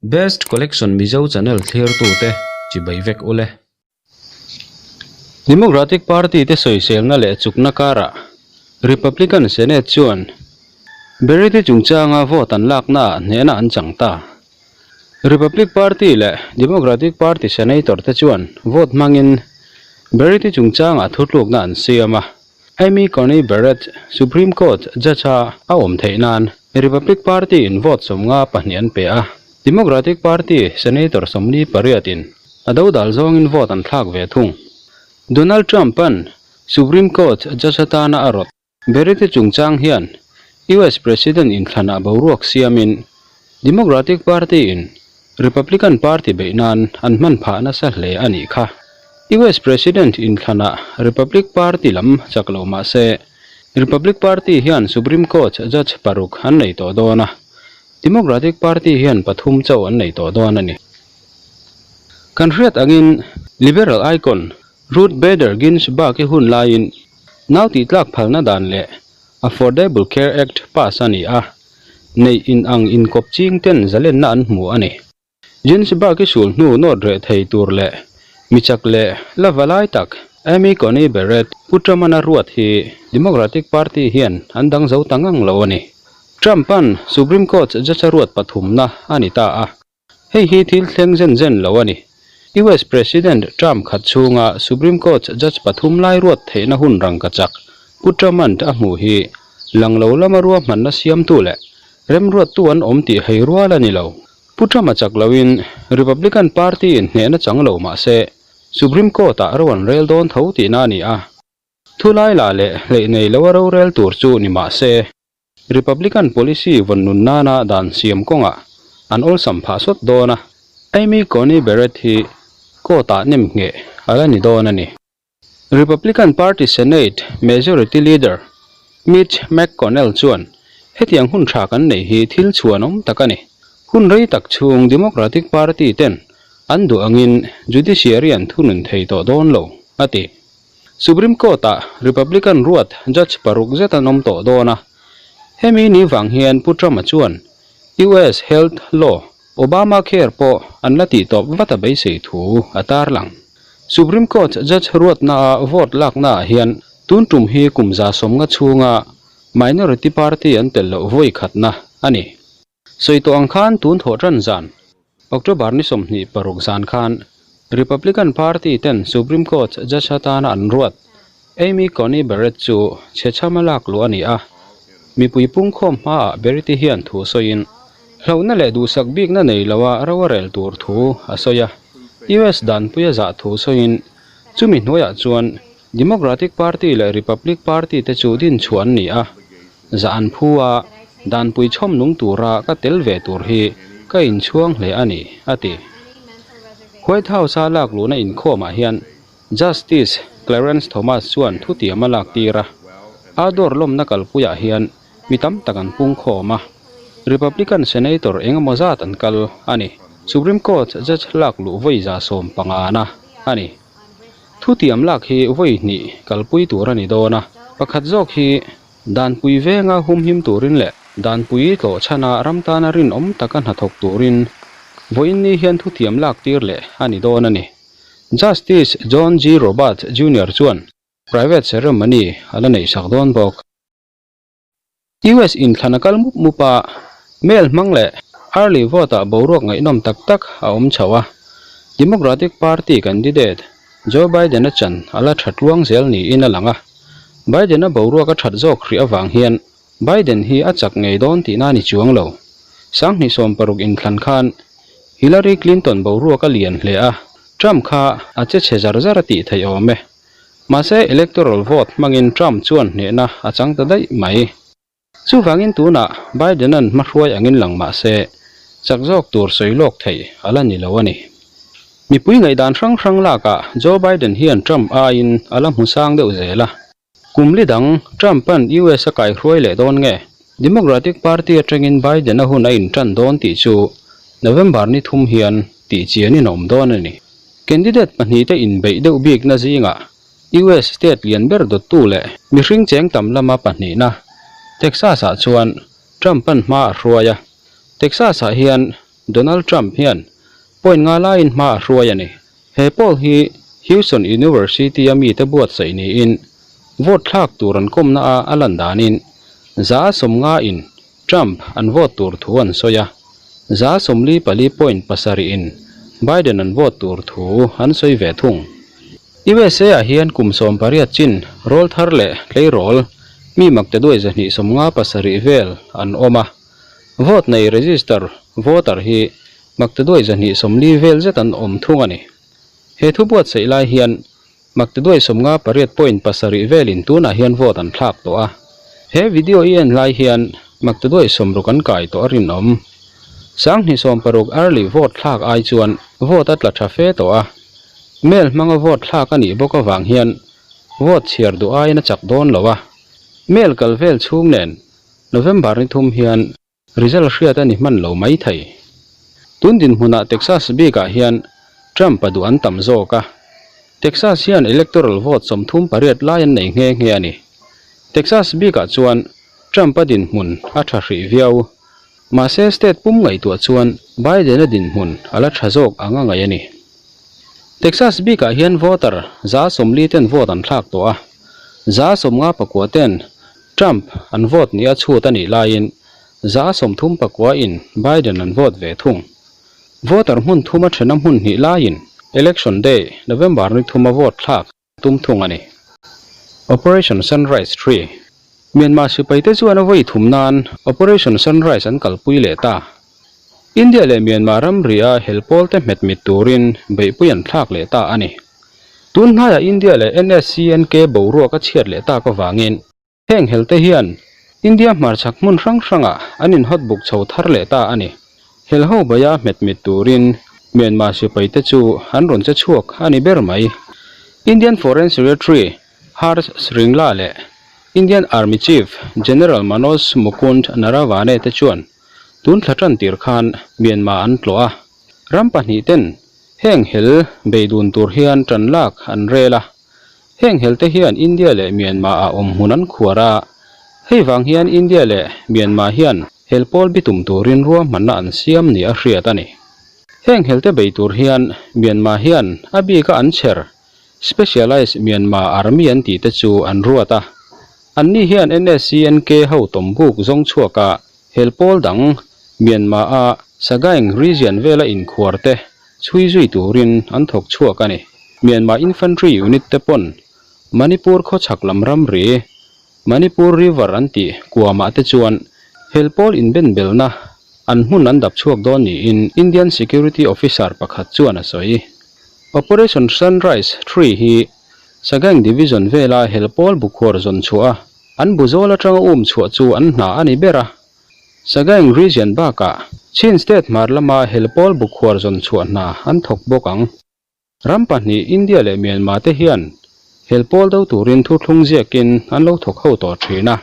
Best Collection Mizo channel thlirtute chibai vek ule. Democratic Party te sawiselna leh chukna karah Republican Senate chuan Berry-te chungchanga vote an laknaah hnehna an chang ta. Republic Party leh Democratic Party Senator te chuan vote hmangin Berry-te chungchangah thutlukna an siam a. Amy Coney Barrett, Supreme Court judge-a a awm theih nan Republic Party-in vote 52 an pe a, Democratic Party Senator 48 in a dodal zawngin vote an thlak ve thung. Donald Trump-a'n Supreme Court judge atana a rawt. Barrett-i chungchang hian US President inthlanah boruak siamin Democratic Party-in Republican Party beih nan an hman phah nasa hle a nih kha. US President inthlanah Republic Party lam chak lo mah se, Republic Party hian Supreme Court judge paruk an nei tawh dawn a, Democratic Party hian pathum chauh an nei tawh dawn a ni. Kan hriat angin Liberal icon Ruth Bader Ginsburg-i hun laiin nau tihtlak phalna dan leh Affordable Care Act pass a ni a, neih in ang inkawp ching ten zalenna an hmu a ni. Ginsburg i sul hnu nawt reh thei tur leh mi chak leh la va lai tak Amy Coney Barrett Pu Trump-an a ruat hi Democratic Party hian an dang zo ta ngang lo a ni. Trump-an Supreme Court judge a ruat pathumna a ni ta a. Hei hi thil thleng zen zen lo a ni. US President term khat chhunga Supreme Court judge pathum lai ruat theihna hun rangka chak Pu Trump-a'n a hmuh hi lang lo lama ruahmanna siamtu leh remruattu an awm tih hei rual a ni lo. Pu Trump-a chak loin Republican Party-in hnehna chang lo mah se Supreme Court-ah ro an rel dawn tho tihna a ni a. Thulai la leh hleih nei loa rorel tur chu ni mah se. Republican policy vawn nun nana dan siam kawngah an awlsam phah sawt dawn a, Amy Coney Barrett hi court-ah nem ngheh a la ni dawn a ni. Republican Party Senate Majority Leader Mitch McConnell chuan hetiang hun tha kan nei hi thil chhuanawm tak a ni. Hun rei tak chhung Democratic Party ten an duh angin judiciary an thunun thei tawh dawn lo, a ti. Supreme Court-ah Republican ruat judge paruk zet an awm tawh dawn a, hemi ni vang hian Pu Trump-a chuan US Health Law, Obamacare pawh an la tihtawp vat a beisei thu a tarlang. Supreme Court judge ruatnaah vote laknaah hian tun tum hi kum 150 chhunga minority party an tel loh vawi khatna a ni. Sawi tawh ang khan tun thawh tan zan, October ni 26 zan khan Republican Party ten Supreme Court judge atana an ruat Amy Coney Barrett chu chhechhama lak luh a ni a. Mipui pungkhawm hmaah Barrett-i hian thu sawiin, hlauhna leh duhsak bikna nei loa ro a rel tur thu a sawi a. US danpuia zah thu sawiin, chumi hnuaiah chuan Democratic Party leh Republic Party te chu dinchhuah an ni a. Zah an phu a, danpui chhawm nung tura ka tel ve tur hi ka inchhuang hle a ni, a ti. White House-a lak luhna inkhawmah hian Justice Clarence Thomas chuan thutiam a lak tir a, a dawr lawmna kalpuiah hian mi tam tak an pungkhawm a, Republican Senator eng emaw zat an kal a ni. Supreme Court judge lak luh vawi 15 na a ni. Thutiam lak hi vawi hnih kalpui tur a ni dawn a, pakhat zawk hi danpui venga humhim turin leh danpui tlawh chhana ram tana rinawm taka hnathawk turin vawiin ni hian thutiam lak tir leh a ni dawn a ni. Justice John G. Roberts Junior chuan private ceremony a la neihsak dawn bawk. US inthlan a kal mup mup a, mail hmang leh early vote-ah boruak ngaihnawm tak tak a awm chho a. Democratic Party candidate Joe Biden-a chan a la tha tluang zel niin a lang a. Biden-a boruak a that zawk hrih avang hian Biden hi a chak ngei dawn tihna a ni chuang lo. 2016 inthlan khan Hillary Clinton boruak a lian hle a, Trump kha a che chhe zar zar a tih theih awm e. Mahse, electoral vote hmangin Trump chuan hnehna a chang ta daih mai. Chuvangin tunah Biden-a'n hmahruai angin lang mah se, chak zawk tur sawi lawk theih a la ni lo a ni. Mipui ngaihdan hrang hrang lakah Joe Biden hian Trump aiin a la hmu sang deuh zel a. Kum li dang Trump-a'n US a kaihruai leh dawn nge? Democratic Party atangin Biden-a hun a intan dawn tih chu November ni thum hian tih chianin a awm dawn a ni. Candidate pahnihte inbeih deuh bikna zingah US state lian ber dawttu leh mihring cheng tam lama pahnihna Texas-ah chuan Trump-a'n hma a hruai a. Texas-ah hian Donald Trump hian point nga laiin hma a hruai a ni. He poll hi Houston University-a mite buatsaih niin vote thlak tur an kawmna a a lan danin 150 in Trump an vote tur thu an sawi a, 44 point pasarih in Biden an vote tur thu an sawi ve thung. USA ah hian kum 18 chin rawl thar leh tleirawl mi makte duai 257 vel an awm a, vote nei register voter hi makte duai 240 vel zet an awm thung a ni. He thu buatsaih lai hian makte duai 58 point pasarih velin tunah hian vote an thlak tawh a. He video i en lai hian makte duai 60 an kai tawh a rinawm. 2060 early vote thlak ai chuan vote a tla tha fe tawh a. Mail hmanga vote thlak a nih bawk avang hian vote chhiar duh aiin a chak dawn lo a. Mail kal vel chhung nen November ni thum hian result hriat a ni hman lo mai thei. Tun dinhmunah Texas bikah hian Trump a duh an tam zawk a. Texas hian electoral vote 38 lai an nei nghe nghe a ni. Texas bikah chuan Trump a dinhmun a tha hrih viau. Mahse state pum ngaihtuah chuan Biden a dinhmun a la tha zawk ang a ngaih a ni. Texas bikah hian voter 40 ten vote an thlak tawh a, 59 ten Trump an vote nia chhut a nih laiin 39 in Biden an vote ve thung. Voter hmun thuma thena hmun hnih laiin Election Day, November ni thuma vote thlak tum thung a ni. Operation Sunrise 3, Myanmar sipaite chuan a vawi thum nan Operation Sunrise an kalpui leh ta. India leh Myanmar ramri a hel pawl te hmet mit turin beihpui an thlak leh ta a ni. Tun hnaiah India leh NSCNK boruak a chhiat leh tak avangin Heng helte hian India hmarchhak hmun hrang hrangah an inhawt buk chho thar leh ta a ni. Helho baia hmet mit turin Myanmar sipaite chu an rawn che chhuak a ni ber mai. Indian Foreign Secretary Harsh Shringla leh Indian Army Chief General Manoj Mukund Naravane te chuan tun thla tan tir khan Myanmar an tlawh a. Ram pahnih ten heng hel beidun tur hian tan lak an rel a. Heng helte hian India leh Myanmar ah awm hmun an khuar a, hei vang hian India leh Myanmar hian hel pawl bitum turin ruahmanna an siam ni a hriat a ni. Heng helte bei tur hian Myanmar hian a bika an chher Specialized Myanmar Army an tih te chu an ruat a, anni hian NSCNK ho tawmbuk zawng chhuak a hel pawl dang Myanmar a Sagaing region vela inkhuar te chhui zui turin an thawk chhuak a ni. Myanmar Infantry unit te pawn Manipur khawchhak lam ramri Manipur River an tih kuamah te chuan hel pawl inbenbelna an hmun an dap chhuak dawn niin Indian Security Officer pakhat chuan a sawi. Operation Sunrise 3 hi Sagaing Division vela hel pawl bukhuar zawn chhuah a an bu zawl atanga um chhuah chu an hna a ni ber a. Sagaing Region bakah Chin State hmar lama hel pawl bukhuar zawn chhuah hna an thawk bawk ang. Ram pahnih India leh Myanmar te hian hel pawl do turin thuthlung ziakin an lo thawk ho tawh thin a.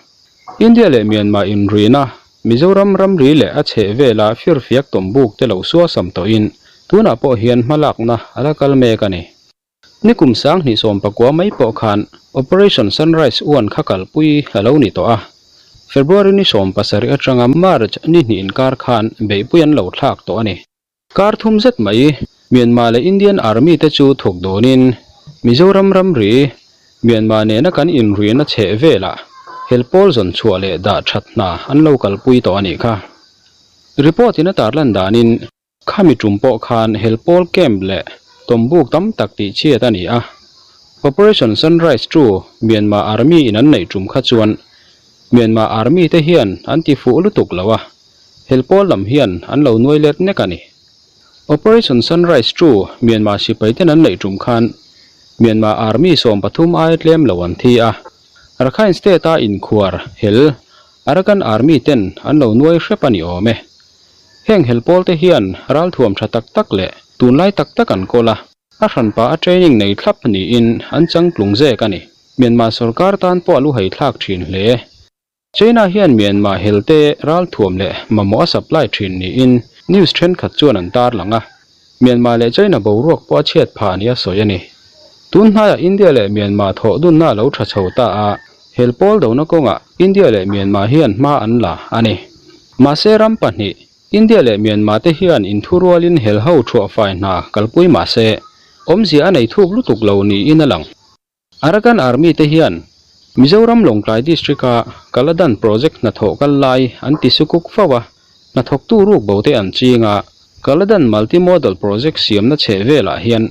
India leh Myanmar inrina Mizoram ramri leh a chheh vela firfiak tawmbuk te lo suasam tawhin tunah pawh hian hmalakna a la kal mek a ni. Nikum 2019 mai pawh khan Operation Sunrise 1 kha kalpui a lo ni tawh a. February ni 17 atanga March ni hnih inkar khan beihpui an lo thlak tawh a ni. Kar thum zet mai Myanmar leh Indian Army te chu thawk dawnin Mizoram ramri Myanmar nena kan inruihna chheh velah hel pawl zawn chhuah leh dah that hna an lo kalpui tawh a nih kha. Report in a tarlan danin Khami tum pawh khan hel pawl camp leh tawmbuk tam tak tih chhiat a ni a. Operation Sunrise 2 Myanmar Army in an neih tum kha chuan Myanmar Army te hian an ti fuh lutuk lo a, hel pawl lam hian an lo nuai let nek a ni. Operation Sunrise 2 Myanmar sipai ten an neih tum khan Myanmar Army 13 aia tlem lo an thi a. Rakhine State a inkhuar hel Arakan Army ten an lo nuai hrep a ni awm e. Heng hel pawl te hian ralthuam tha tak tak leh tunlai tak tak an kawl a, a hranpa a training nei thlap niin an changtlung zek a ni. Myanmar sorkar tan pawh a lu hei thlak thin hle. China hian Myanmar hel te ralthuam leh mamawh a supply thin niin news thenkhat chuan an tarlang a, Myanmar leh China boruak pawh a chhiat phah nia sawi a ni. Tun hnaiah India leh Myanmar thawh dunna a lo tha chho ta a, hel pawl dona kawngah India leh Myanmar hian hma an la a ni. Mahse ram pahnih. India leh Myanmar te hian inthurualin helho thuahfai hna kalpui mah se, awmzia a nei thuk lutuk lo niin a lang. Arakan Army te hian Mizoram Lawngtlai District-a Kaladan Project hnathawh kal lai an ti sukuk fo a, hnathawktu ruk bo te an ching a, Kaladan Multi-Modal Project siamna chheh velah hian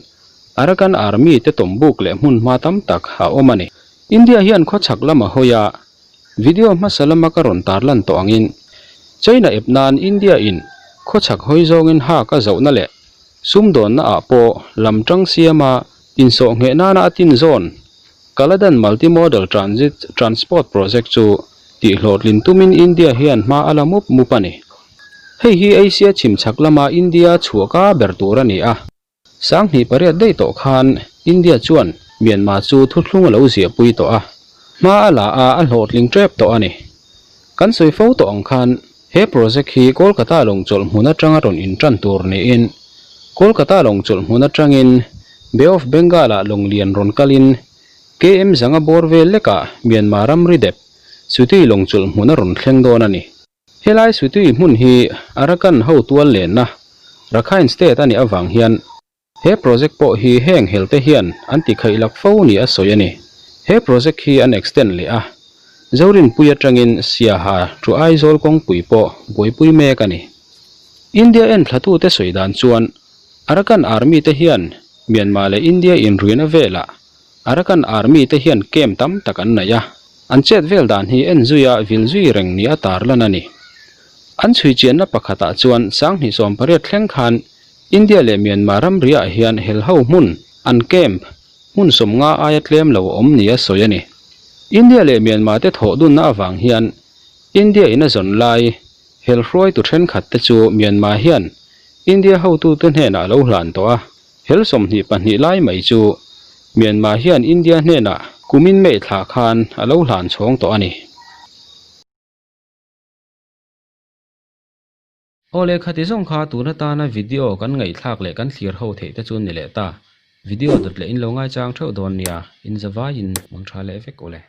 Arakan Army te tawmbuk leh hmunhma tam tak a awm a ni. India hian khawchhak lama hawi a, video hmasa lama ka rawn tarlan tawh angin China ep nan India in khawchhak hawi zawngin hak a zohna leh sumdawnna ah pawh lam tang siama Insawh ngheh nana a tin zawn, Kaladan Multi-Modal Transit Transport Project chu tihhlawhtlin tumin India hian hma a la mup mup a ni. Hei hi Asia chhim chhak lama India chhuah ka ber tur a ni a. Sanghnih pariat daih tawh khan India chuan Myanmar chu thuthlung a lo ziahpui tawh a, hma a la a, a hlawhtling tep tawh a ni. Kan sawi fo tawh ang khan He project hi Kolkata lawng chawlh hmun atanga rawn intan tur niin Kolkata lawng chawlh hmun atangin Bay of Bengal-ah lawng lian rawn kalin KM zanga bawr vel lekah Myanmar ramri dep Sutui lawng chawlh hmun a rawn thleng dawn a ni. Helai Sutui hmun hi Arakan ho tual lenna Rakhine State a nih avang hian He project pawh hi heng helte hian an ti khaih lak fo ni a sawi a ni. He project hi an extend leh a, Zorinpui atangin Siaha to Aizawl kawngpui pawh buaipui mek a ni. India enthlatute sawi dan chuan Arakan Army te hian Myanmar leh India inruina velah Arakan Army te hian camp tam tak an nei a, an chet vel dan hi en zuia vil zui reng ni a tarlan a ni. An chhui chianna pakhatah chuan 2018 thleng khan India leh Myanmar ramriah hian helho hmun, an camp, hmun 50 aia tlem lo a awm nia sawi a ni. India leh Myanmar te thawh dunna avang hian India in a zawn lai hel hruaitu thenkhat te chu Myanmar hian India hotute hnenah a lo hlan tawh a, hel 22 lai mai chu Myanmar hian India hnenah kumin May thla khan a lo hlan chhawng tawh a ni. Aw leh khati zawng kha tun atana video kan ngaihthlak leh kan thlir ho theih te chu ni leh ta. Video dawt leh in lo ngaichang theuh dawn nia, in zavaiin mang tha leh vek ule.